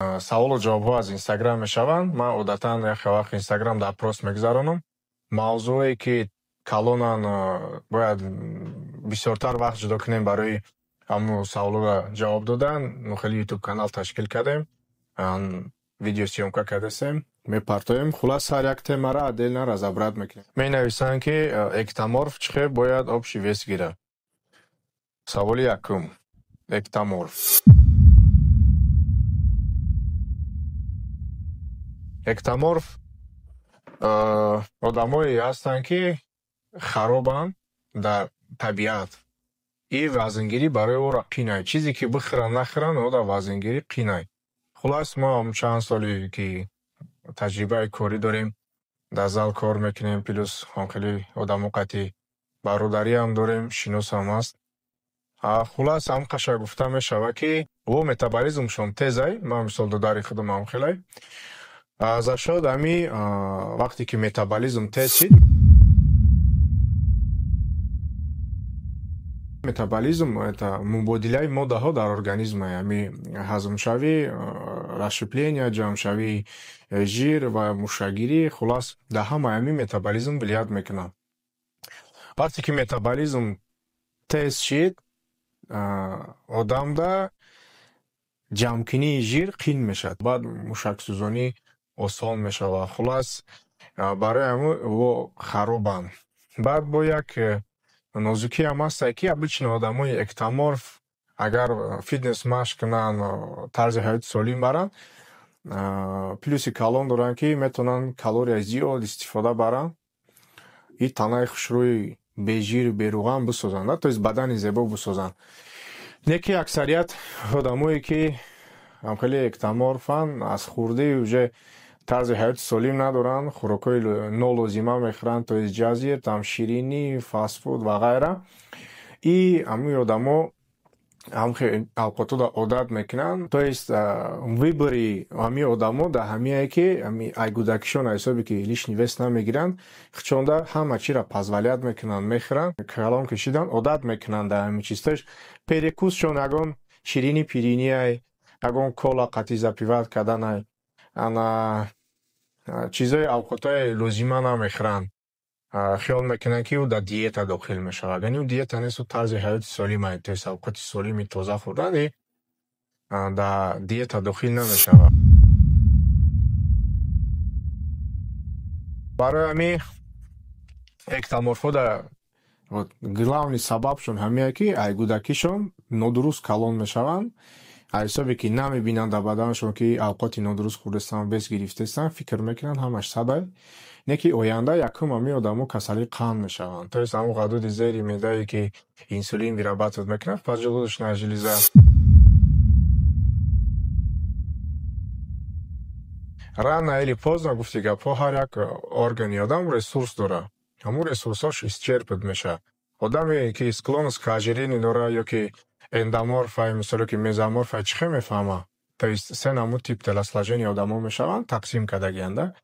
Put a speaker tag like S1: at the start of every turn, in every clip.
S1: Саволу ҷавобҳо аз Инстаграм мешаванд. Ман одатан як вақт Инстаграм опрос мегузаронам. Мавзӯе ки калонан, бояд бисёртар вақт ҷудо кунем барои ҳамун саволҳоро ҷавоб додан. Мо хеле ютуб канал ташкил кардем, видеосъёмка кардастем, мепартоем. Хулас, ҳар як темаро отдельно разобрать мекунем. Менависанд, ки эктоморф чӣ хел бояд общий вес гирад. Саволи якум: эктоморф. Эктоморф одамое ҳастанд, ки харобанд дар табиат и вазнгирӣ барои ӯро қинай. Чизе ки бихӯранд, нахӯранд, ӯ дар вазнгирӣ қинай. Хулас, мо чанд соле ки таҷрибаи корӣ дорем, дар зал кор мекунем, плюс хеле одамо қатъи бародариам дорем, шиносам аст. Хулас, ҳамқаша гуфта мешавад, ки ӯ метаболизмшон тезай. Ман мисол додари худам ҳам хелай. За счёт ҳами вақте ки метаболизм тез шид, метаболизм это мубодилаи моддаҳо дар организм, ҳами ҳазмшавӣ, расщепления, ҷамъшавии жир ва мушакгирӣ. Хулас, дар ҳамаи ҳамин метаболизм влиять мекунад. Вақте ки метаболизм тез шид, одамда ҷамъкунии жир қин мешавад, баъд мушаксӯзонӣ осон мешавад. Хулас, барои ҳамин ӯ харобанд. Баъд бо як нозукиам ҳастае, ки обычно одамои эктоморф агар фитнес машқ кунанд, тарзи ҳаёти солим баранд, плюси калон доранд, ки метавонанд калорияи зиёд истифода баранд и танаи хушрӯи бежиру беруған бисозанд, то есть бадани зебо бисозанд. Не ки аксарият одамое ки хеле эктоморфанд, аз хурдӣ уже тарзи ҳаёти солим надоранд, хӯрокҳои нолозима мехӯранд, то есть ҷазир, там, ширинӣ, фастфуд ва ғайра. И ҳамин одамо авқотода одат мекунанд. То есть выбори ҳамин одамо дар ҳамие, ки ай кӯдакишон, ҳисобе ки лишний вес намегиранд, хичонда ҳама чиро позволять мекунанд, мехӯранд. Калон кашидан, одат мекунанд дар ҳамин чиз. То есть перекусшон ягон ширини пиринияй, ягон кола қатъи запивать карданай, ана чизои авқотҳои лозима намехӯранд. Хиёл мекунанд, ки ӯ дар диета дохил мешавад. Яъне ӯ диета нест, ӯ тарзи ҳаёти солима. То есть авқоти солими тоза хӯрдан и дар диета дохил намешавад. Барои ҳамин эктоморфҳо главный сабабшон ҳамие, ки ай кӯдакишон нодуруст калон мешаванд. Аз ҳисобе ки намебинанд дар баданашон, ки авқоти нодуруст хӯрдастанд, вес гирифтастанд, фикр мекунанд, ҳамаш садай. Не ки оянда якум ҳамин одамо касалии қанд мешаванд. То есть ҳамон ғадуди зери меъдае, ки инсулин вырабатывать мекунад, поджелудочная железа, рано или поздно, гуфти гапҳо, ҳар як органи одам ресурс дорад, ҳамун ресурсҳош исчерпать мешавад. Одаме ки склонность к ожирению дорад ё ки эндоморфай, мисол, ки мезоморфай, чӣ хел мефаҳмад? То есть се намуд тип телосложения одамо мешаванд, тақсим кардагианда: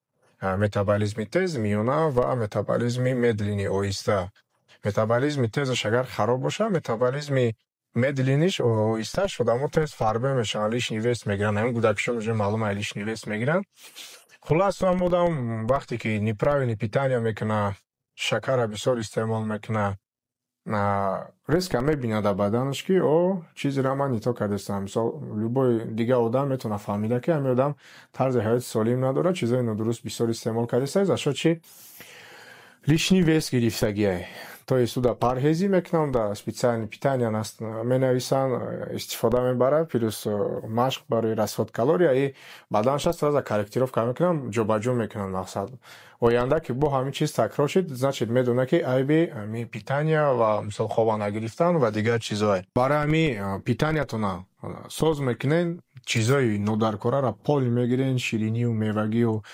S1: метаболизми тез, миёна ва метаболизми медленный, оҳиста. Метаболизми тезаш агар хароб бошад, метаболизми медленныйш, оҳисташ, одамо тез фарбе мешаванд, лишний вес мегиранд. Ҳамин кӯдакишон уже маълум ай лишний вес мегиранд. Хулас, ҳам одам вақте ки неправильный питание мекунад, шакарро бисёр истеъмол мекунад, резко мебинад дар баданаш, ки о, чизеро ман не то кардастам. Мисол, любой дигар одам метавонад фаҳмида, ки ҳамин одам тарзи ҳаёти солим надорад, чизои нодуруст бисёр истеъмол кардааст, за счёт чи лишний вес гирифтагиай. То есть уда парҳезӣ мекунанд, да специальный питание менависанд, истифода мебарад, плюс машқ барои расход калория, и баданша сразу корректировка мекунанд, ҷобаҷо мекунанд. Мақсад, оянда ки бо ҳамин чиз такрор шид, значит, медонад, ки айби ҳамин питания ва мисол хоба нагирифтан ва дигар чизҳое. Барои ҳамин питаниятона соз мекунед, чизҳои нодаркораро пол мегирен, ширинию мевагию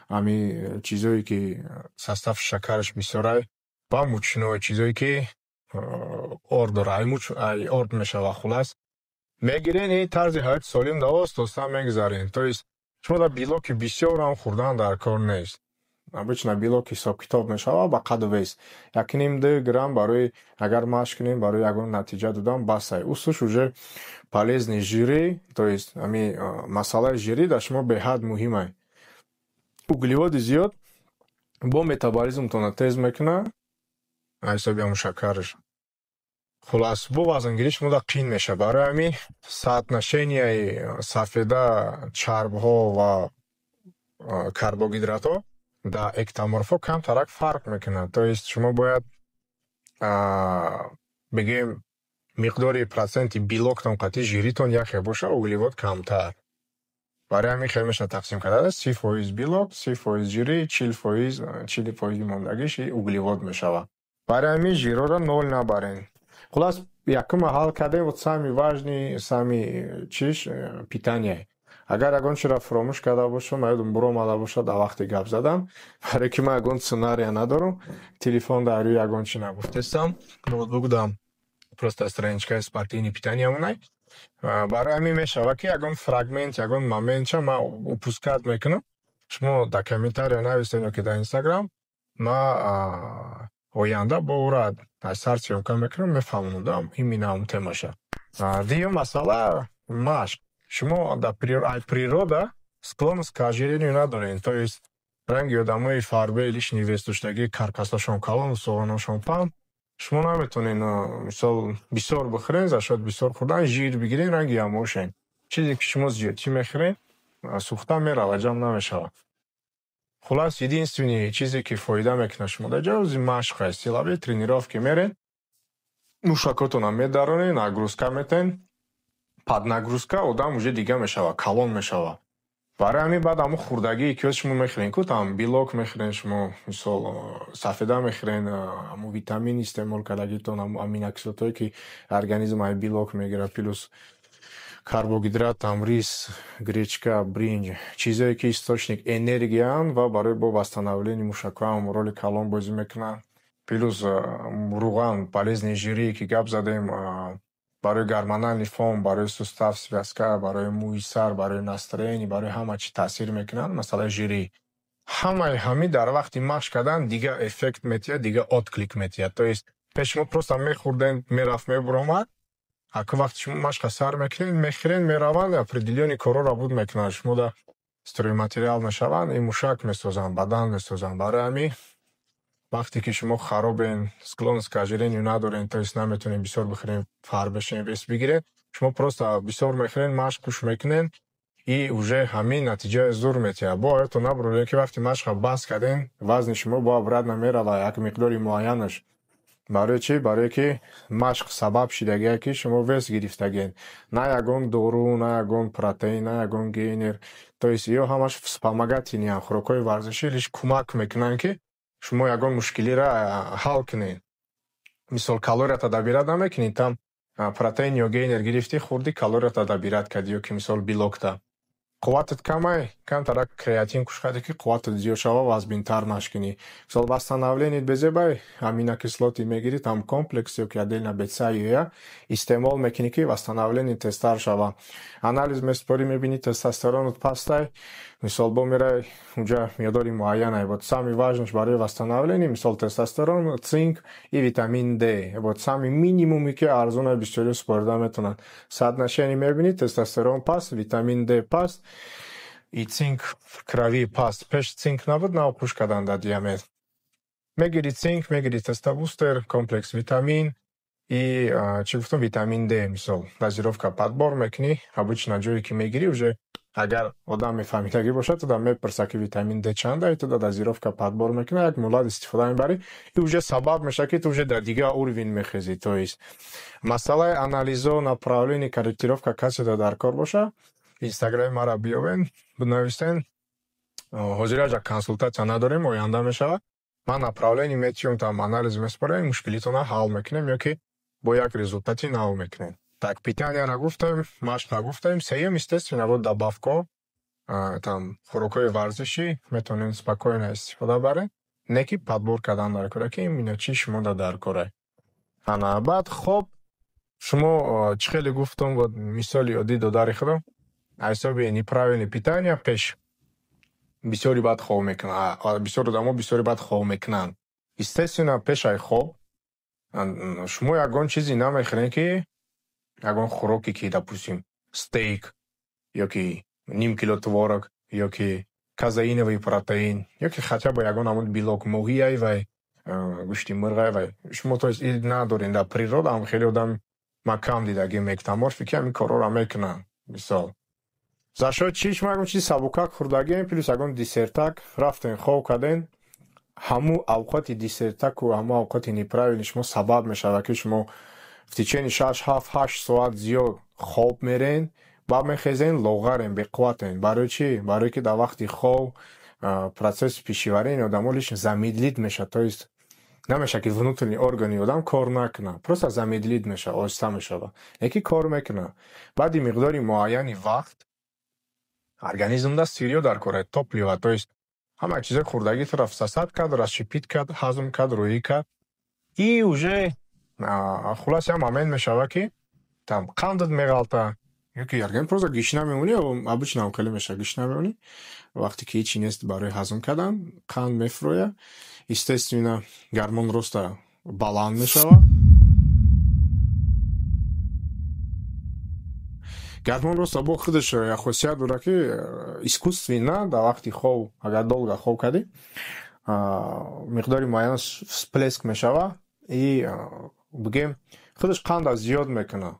S1: ҳамин чизҳое ки состави шакараш бисёрай ва мучной, чизое ки орд дора, ай орд мешава. Хулас, мегирен и тарзи ҳаёти солим да оста оста мегузарен. То есть шумо дар белоки бисёрам хӯрдан дар кор нест. Обычно белок ҳисоб-китоб мешавад ба қаду вес. 1,5-2 грамм барои агар машқ кунем, барои ягон натиҷа додан басай. Усуш уже полезный жиры, то есть ами масъалаи жирӣ дар шумо беҳад муҳимай. Углеводи зиёд бо метаболизмтонро тез мекунад аз ҳисоби ҳамун шакараш. Хулас, бо вазнгирӣ шумо қин мешавад. Барои ҳамин соотношенияи сафеда, чарбҳо ва карбогидратҳо дар эктоморфҳо камтарак фарқ мекунад. То есть шумо бояд, бигӯем, миқдори проценти белоктон қатъи жиритон яке бошад, углевод камтар. Барои ҳамин хел мешавад тақсим карда: 30% белок, 30% жирӣ, 40%, 40 фоизи мондагиш углевод мешавад. Барои ҳамин жирҳоро нол набарен. Хулас, якума ҳал кардем, вот самый важный, самый чиш питание. Агар ягон чиро фуромӯш карда бошам, ёдам буромада бошад дар вақти гап задан, барое ки ман ягон сценария надорам, телефон дар рӯи ягон чи нагуфтестам, ноутбук дам просто страничкаи спортивный питания монай. Барои ҳамин мешавад, ки ягон фрагмент, ягон моментча ман упускать мекунам. Шумо дар комментария нависед ё ки дар Инстаграм, ман оянда бо ӯро аз сар съёмка мекунам, мефаҳмонам именно ҳамун темаша. Дуюм масъала — машқ. Шумо дар природа склонность к ожирению надоред. То есть ранги одамои фарбе, лишний вес доштагӣ, каркасашон калон, соғаношон паҳн, шумо наметавонед, мисол, бисёр бихӯрен, за счёт бисёр хӯрдан жир бигирен, ранги ҳамошен. Чизе ки шумо зиёдтӣ мехӯред, сӯхта меравад, ҷамъ намешавад. Хулас, единственный чизе ки фоида мекунад шумо дар ҷо машқ аст. Силовые тренировки меред, мушакотонро медаронед, нагрузка метен. Под нагрузка одам уже дига мешавад, калон мешавад. Барои ҳамин баъд ҳамун хӯрдагие ки шумо мехӯрен, ку там белок мехӯрен, шумо, мисол, сафеда мехӯрен, ҳамун витамин истеъмол кардагитон, ҳамун аминокислотое ки организм ай белок мегирад, плюс карбогидрат, там рис, гречка, бринҷ, чизое ки источник энергияанд ва барои бо восстановление мушакҳоам роли калон бозӣ мекунанд. Плюс руған, полезные жиры, ки гап задем, барои гормональный фон, барои сустав, связка, барои мӯи сар, барои настроение, барои ҳама чӣ таъсир мекунанд масъалаи жирӣ. Ҳамаи ҳамин дар вақти машқ кардан дига эффект метиҳад, дига отклик метиҳад. То есть пеш шумо просто мехӯрден, мерафт, мебуромад, аку вақти шумо машқа сар мекунед, мехӯред, мераванд, определённый корҳоро буд мекунанд. Шумо да стройматериал мешаванд, ин мушак месозанд, бадан месозанд. Барои ҳамин вақте ки шумо харобен, склонность к ожирению надорен, то есть наметавонед бисёр бихӯрен, фарбешен, вес бигиред, шумо просто бисёр мехӯрен, машқ кӯш мекунед и уже ҳамин натиҷаи зур метиҳад. Бо оятон набуред, ки вақте машқа бас карден, вазни шумо бо обратно меравад як миқдори муайянаш. Барои чӣ? Барое ки машқ сабаб шидагие, ки шумо вес гирифтагиед. На ягон дору, на ягон протеин, на ягон гейнер. То есть ё ҳамаш вспомогательныянд, хӯрокҳои варзишӣ лишь кӯмак мекунанд, ки шумо ягон мушкилиро ҳал кунед. Мисол, калорията добирать намекунӣ, там протеин ё гейнер гирифтӣ, хӯрдӣ, калорията добирать кардӣ ё ки, мисол, белокта. Қувватат камай, камтарак креатин кушхадӣ, ки қувватат зиёд шава, вазбинтар машқ кунӣ. Мисол, восстановленият безебай, аминокислоты мегирӣ, там комплекс ё ки отдельно БЦА истеъмол мекунӣ, ки восстановление тезтар шава. Анализ месупорӣ, мебинӣ, тестостеронат пастай, мисол, бо мерай, унҷа миқдори муайянай. Вот самый важныйш барои восстановление, мисол, тестостерон, цинк и витамин D. Вот самый минимуме, ки арзона, бисёриҳо супорида метавонанд. Соотношение мебинӣ: тестостерон паст, витамин D паст и цинк в крови паст. Пеш цинк набуд, нав пӯш кардан дар диамет. Мегири цинк, мегири тестобустер, комплекс витамин и чӣ гуфтам, витамин D, мисол, дозировка подбор мекунӣ. Обычно ҷое ки мегирӣ, уже агар одам мефаҳмидагӣ бошад, туда мепурса, ки витамин D чанда, и туда дозировка подбор мекунад, як муллат истифода мебарӣ и уже сабаб мешавад, ки ту уже дар дигар уровень мехезӣ. То есть масъалаи анализо, направление, корректировка каседа дар кор боша, Инстаграми маро биёбен, бинависен. Ҳозираҷа консултатсия надорем, оянда мешавад. Ман направление метиём, там анализ месупорем, мушкилитонро ҳал мекунем ё ки бо як результати нав мекунем. Так, питанияро гуфтем, машқро гуфтем. Сеюм, естественно, вот добавко, там хӯрокҳои варзишӣ метавонед спокойно истифода баред, не ки подбор кардан дар кора, ки именно чӣ шумода дар кора. Ана баъд хоб, шумо чӣ хеле гуфтам, вот мисоли оддӣ додари худам, аз ҳисоби неправильное питание пеш Бисёри бад хоб мекунанд. Бисёр одамо бисёри бад хоб мекунанд. Естественно, пешаи хоб шумо ягон чизе намехӯред, ки ягон хӯроке ки, допустим, стейк ё ки ним кило творог, ё ки казеиновый протеин, ё ки хотя бы ягон ҳамон белок моҳияй вай, гӯшти мурғай вай. Шумо, то есть, надоред дар природа ҳам хеле одам ман кам дидагим эктоморфи, ки ҳамин корҳоро мекунанд. Мисол, за счёт чӣ? Шумо ягон чизи сабукак хӯрдагием, плюс ягон десертак, рафтен, хоб карден. Ҳамун авқоти десертаку ҳамун авқоти неправильный шумо сабаб мешавад, ки шумо в течение 6, 7, 8 соат зиёд хоб мерен, баъд мехезен, лоғарен, беқувватен. Барои чӣ? Барое ки дар вақти хоб процесси пищеварения одамо лишь замедлить мешавад, то есть намешавад, ки внутренний органи одам кор накунад, просто замедлить мешавад, оҳиста мешавад, лекин кор мекунад. Баъди миқдори муайяни вақт организмда сырьё дар кор, топливо, то есть ҳама чизои хӯрдагӣ туро всосать кард, расщепить кард, ҳазм кард, рӯӣ кард, и уже хулас як момент мешавад, ки там қандат меғалта, ёки организм просто гишна мемонӣ. Обычно ҳам хеле мешавад, гишна мемонӣ, вақте ки ҳечи нест барои ҳазм кардан, қанд мефурӯяд, естественно, гормон роста баланд мешавад. Гормон роста бо худаш як хосият дорад, ки искусственно дар вақти хоб, агар долго хоб кардӣ, миқдори муайян всплеск мешавад и, бигем, худаш қанда зиёд мекунад.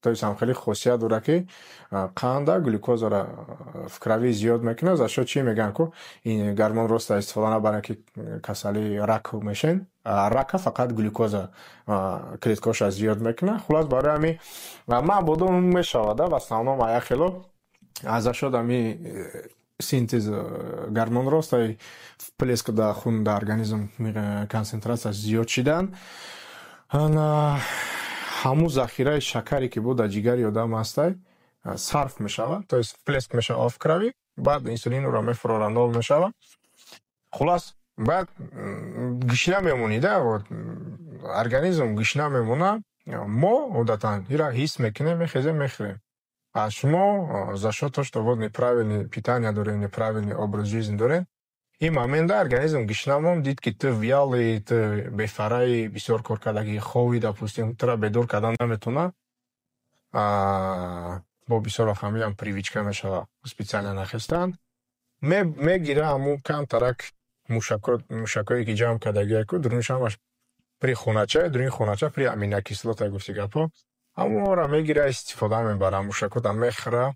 S1: То есть ҳам хеле хосият дорад, ки қанда, глюкозаро в крови зиёд мекунад. За счёт чӣ мегӯянд ку ин гормон роста истифода набаранд, ки касалии рак мешен. Рака фақат глюкоза клеткаҳоша зиёд мекунад. Хулас, барои ҳамин ман бодом мешавад, в основном ая хело за счёт ҳами синтез гормон роста, всплеск дар хун, дар организм консентратсия зиёд шидан, ҳамун захираи шакаре, ки буд дар ҷигари одам ҳастай, сарф мешавад, то есть всплеск мешавад в крови, баъд инсулин ӯро мефурора, нол мешавад. Хулас, баъд гишна мемонӣ да, организм гишна мемонад. Мо одатан ира ҳис мекунем, мехезем, мехӯрем. А шумо за счёт то, что вот неправильный питание дорем, неправильный образ жизни дорем, ин момента организм гишна монд, дид, ки ту вялый, ту бефараи, бисёр кор кардагӣ, хови, допустим, тура бедор кардан наметавонад. Бо бисёр вақт ҳамиам привычка мешавад, специально нахестан. Мегира ҳамун камтарак мушакҳое, ки ҷамъ кардагия ку, дурунаш ҳамаш при хонача, дуруни хонача при аминокислота, гуфти гапҳо, ҳамонро мегира, истифода мебара, мушакҳота мехӯра.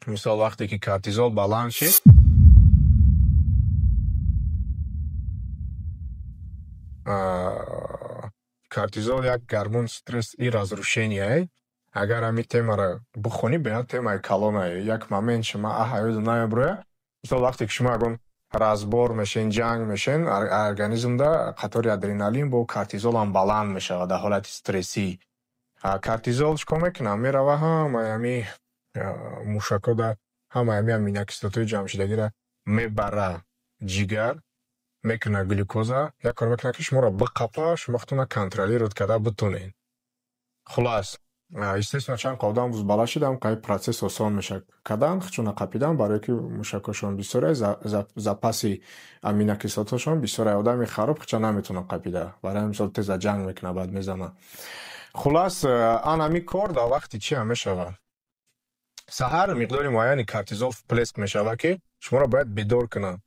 S1: Мисол, вақте ки кортизол баланд шид, кортизол як гормон стресс и разрушения. Агар ҳамин темаро бихонӣ, беҳад темаи калонае. Як момент шума аҳаёду намеброя. Мисол, вақте ки шумо ягон разбор мешен, ҷанг мешен, организмда қатори адреналин бо кортизолам баланд мешавад дар ҳолати стрессӣ. Кортизол чӣ кор мекунад? Мерава, ҳамаи ҳами мушакҳода ҳамаи ҳами аминокислотаҳои ҷамъшудагиро мебара ҷигар, мекунад глюкоза, як кор мекунад, ки шуморо биқапа, шумо худтонро контролировать карда битонед. Хулас, естественно, чанд қа одам баланд шид, ҳам қай процесс осон мешавад кардан, худшонро қапидан, барое ки мушакҳошон бисёре, запаси аминокислоташон бисёре. Одами хароб худша наметавонад қапида, барои мисол, теза ҷанг мекунад, баъд мезанад. Хулас, ан ҳамин кор дар вақти чиам мешавад? Саҳар миқдори муайяни кортизол всплеск мешавад, ки шуморо бояд бедор кунад,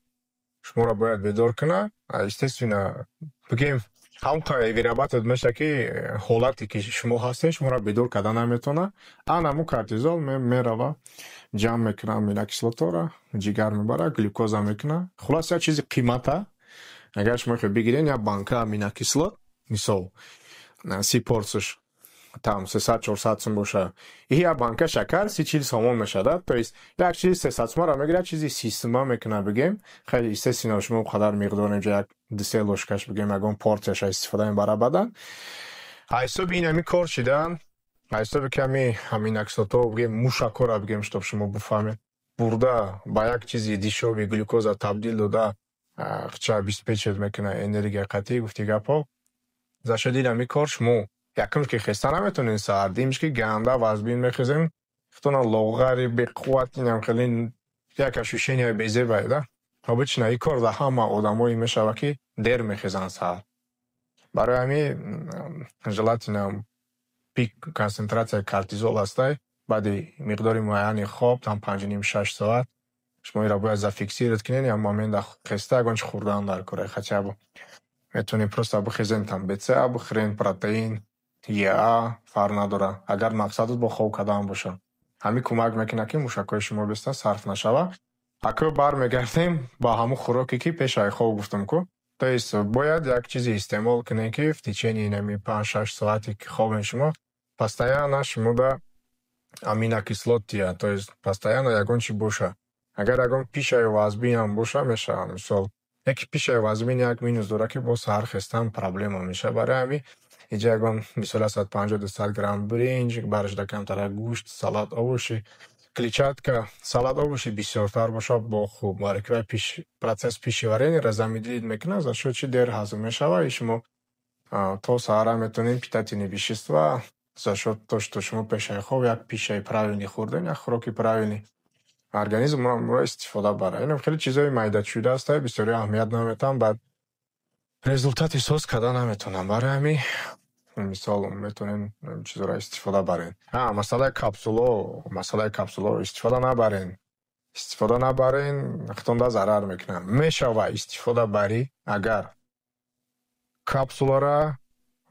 S1: шуморо бояд бедор кунад. Естественно, бигем, ҳам вырабатывать мешавад, ки ҳолате ки шумо ҳастед, шуморо бедор карда наметавонад. Ан ҳамун кортизол мерава, ҷамъ мекунад аминокислотаро, ҷигар мебарад, глюкоза мекунад. Хулас, як чизи қимата, агар шумо мехоҳед бигиред, як банка аминокислот, мисол, 30 порсияш там 300-400 сум боша, и як банка шакар 30-40 сомон мешавад. То есть як чизи 300 сумаро мегирад, чизи 30 сума мекунад, бигем. Хеле, естественно, шумо қадар миқдор инҷа як дусе ложкаш, бигем, ягон порсияша истифода мебарад бадан. Ҳисоби ин ҳами кор шидан, ҳисоби ки ҳами аминокислотаҳо, бигем, мушакҳоро, бигем, чтоб шумо бифаҳмед, бурда ба як чизи дешёвый глюкоза табдил дода, хча обеспечивать мекунад энергия қатъӣ, гуфти гапҳо. За счёт ин ҳами кор шумо якумш ки хеста наметонед саҳар, дуюмш ки ганда вазбин мехезем, худтона лоғари, беқувват, инам хеле Як ощущение безебае, да. Обычно ин кор дар ҳама одамое мешавад, ки дер мехезанд саҳар. Барои ҳамин желательно пик концентрация кортизол ҳастай. Баъди миқдори муайяни хоб, там 5,5-6 соат, шумо инро бояд зафиксировать кунед, як момент хеста ягон чи хӯрдан дар кора. Хотя бы метавонед просто бихезен, там БЦА бихӯрен, протеин, ЕА, фарқ надорад. Агар мақсадат бо хоб кардан бошад. Ҳамин кӯмак мекунад, ки мушакҳои шумо беста сарф нашавад. Акӯ бармегардем ба ҳамун хӯроке, ки пеш аз хоб гуфтам ку. То есть бояд як чизе истеъмол кунед, ки в течение инами 5-6 соате, ки хобен шумо, постоянно шумода аминокислот тия, то есть постоянно ягон чи боша. Агар ягон пища и вазбинам боша, мешавад, мисол. Яке пища и вазбин як минус дорад, ки боз саҳар хестан проблема мешавад. Барои ҳамин инҷа ягон, мисол, 150-200 грамм биринҷ, барашда камтарак гӯшт, салат, овощи, клетчатка, салат, овощи бисёртар бошад, бо хуб. Барои ки вай процесс пищеварения ро замедлить мекунад, за счёт чи дер ҳазм мешавад и шумо то саҳара метавонед питательные вещества за счёт то, что шумо пешаи хоб як пища и правильный хӯрдем, як хӯроки правильный, организм онро истифода барад. Инам хеле чизҳои майдачӯда ҳастанд, бисёриҳо аҳамият наметиҳанд, баъд результат и соз карда наметавонанд. Барои ҳамин, мисол, метавонем чизҳоро истифода барем. Масъалаи капсулҳо, масъалаи капсулҳоро истифода набарен. Истифода набарен, худтонда зарар мекунад. Мешавад истифода барӣ, агар капсуларо,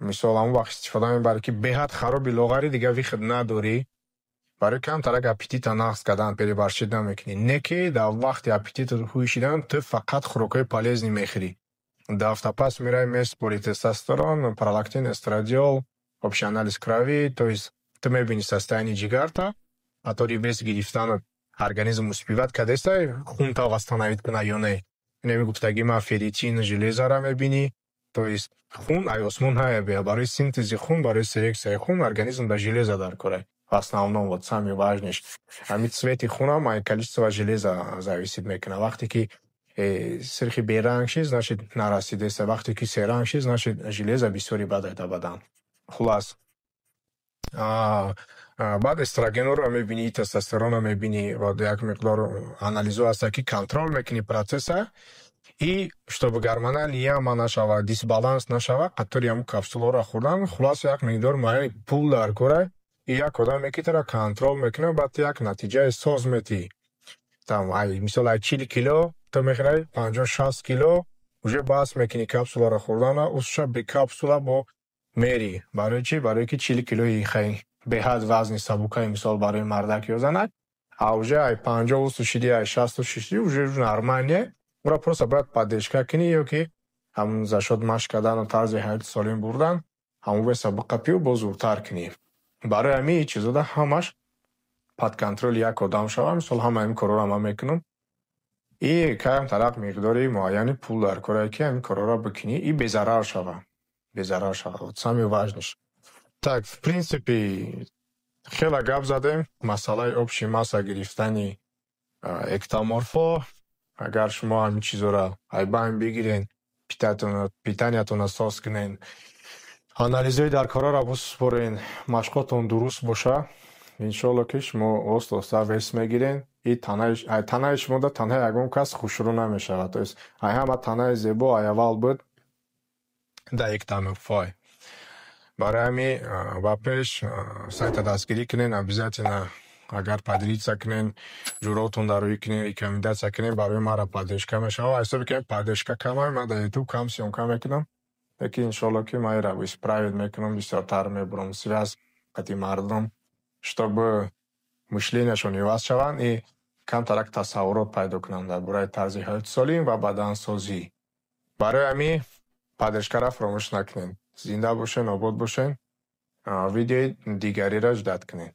S1: мисол, ҳамон вақт истифода мебарӣ, ки беҳад хароби лоғарӣ, дигар выход надорӣ, барои камтарак аппетит а нақс кардан, переборщить намекунӣ. Не ки дар вақти аппетит ат ҳуй шидан ту фақат хӯрокҳои полезный мехӯрӣ. Ду ҳафта пас меравӣ, месупорӣ тестостерон, пролактин, эстрадиол, общий анализ крови, то есть ту мебинӣ состояние ҷигарта, қатори вес гирифтанат организм успевать кардестай хунта восстановить куна ё не. Инами гуфтагӣ ман, ферритин, железо ра мебинӣ, то есть хун ай осмон ҳая. Барои синтези хун, барои селекция и хун организм да железо дар кора. В основном, вот самый важный ш. Ҳамин цвет и хунам ай количество железа зависит мекунад. Вақте ки сирхи беранг шид, значит, нарасидеста. Вақте ки серанг шид, значит, железа бисёри бад дар бадан. Хулас, баъд эстрогенҳоро мебинӣ, тестостеронро мебинӣ, як миқдор анализҳо ҳастанд, ки контроль мекунӣ процесс а, и чтобы гормональный яма нашавад, дисбаланс нашавад, қатори ҳамун капсулаҳоро хӯрдан, хулас, як миқдори муайяни пул дар кора и як одаме, ки туро контроль мекунад, баъд ту як натиҷаи соз метиҳӣ. Там, ай, мисол, ай 40 кило ту мехӯрай 50-60 кило, уже бас мекунӣ капсуларо хӯрдана, усша бе капсула бо мерӣ. Барои чӣ? Барое ки 40 килои хай беҳад вазни сабукаи, мисол, барои мардак ё занак, а уже ай 50 усу шидӣ, ай 60 шидӣ, уже нормально. Ура просто бояд поддержка кунӣ ё ки ҳамун за счёт машқ кардану тарзи ҳаёти солим бурдан ҳамун вес а биқапию, боз зудтар кунӣ. Барои ҳамин ин чизода ҳамаш под контроль и як одам шавад. Мисол, ҳамаи ин корҳоро ман мекунам. И камтарак миқдори муайяни пул дар корае, ки ҳамин корҳоро бикунӣ и безарар шава. Безарар шава. Вот самый важный ш. Так, в принципе, хеле гап задем. Масъалаи общий масса гирифтани эктоморфо. Агар шумо ҳамин чизҳоро айбайн бигирен, питания тонро соз кунен, анализҳои дар корҳоро бисупорен, машқотон дуруст боша, иншоалло, ки шумо оста оста вес мегирен и танаи шумо да танаи ягон кас хушрӯ намешавад. То есть ай ҳама танаи зебо ай аввал буд да эктоморфой. Барои ҳамин ба пеш сайта дастгирӣ кунен, обязательно агар поделиться кунен, ҷуротон дар рӯӣ кунен, рекомендация кунен, барои маро поддержка мешавад. Ҳисоби ки поддержка камай, ман дар ютуб кам съёмка мекунам, лекин иншоалло, ки ман инро исправить мекунам, бисёртар мебурам связь қати мардум, чтобы мышления шон иваз шаванд и камтарак тасаввурот пайдо кунанд дар бораи тарзи ҳаёти солим ва бадансозӣ. Барои ҳамин поддержка ра фаромӯш накунед. Зинда бошен, обод бошен, видеои дигариро ждать кунед.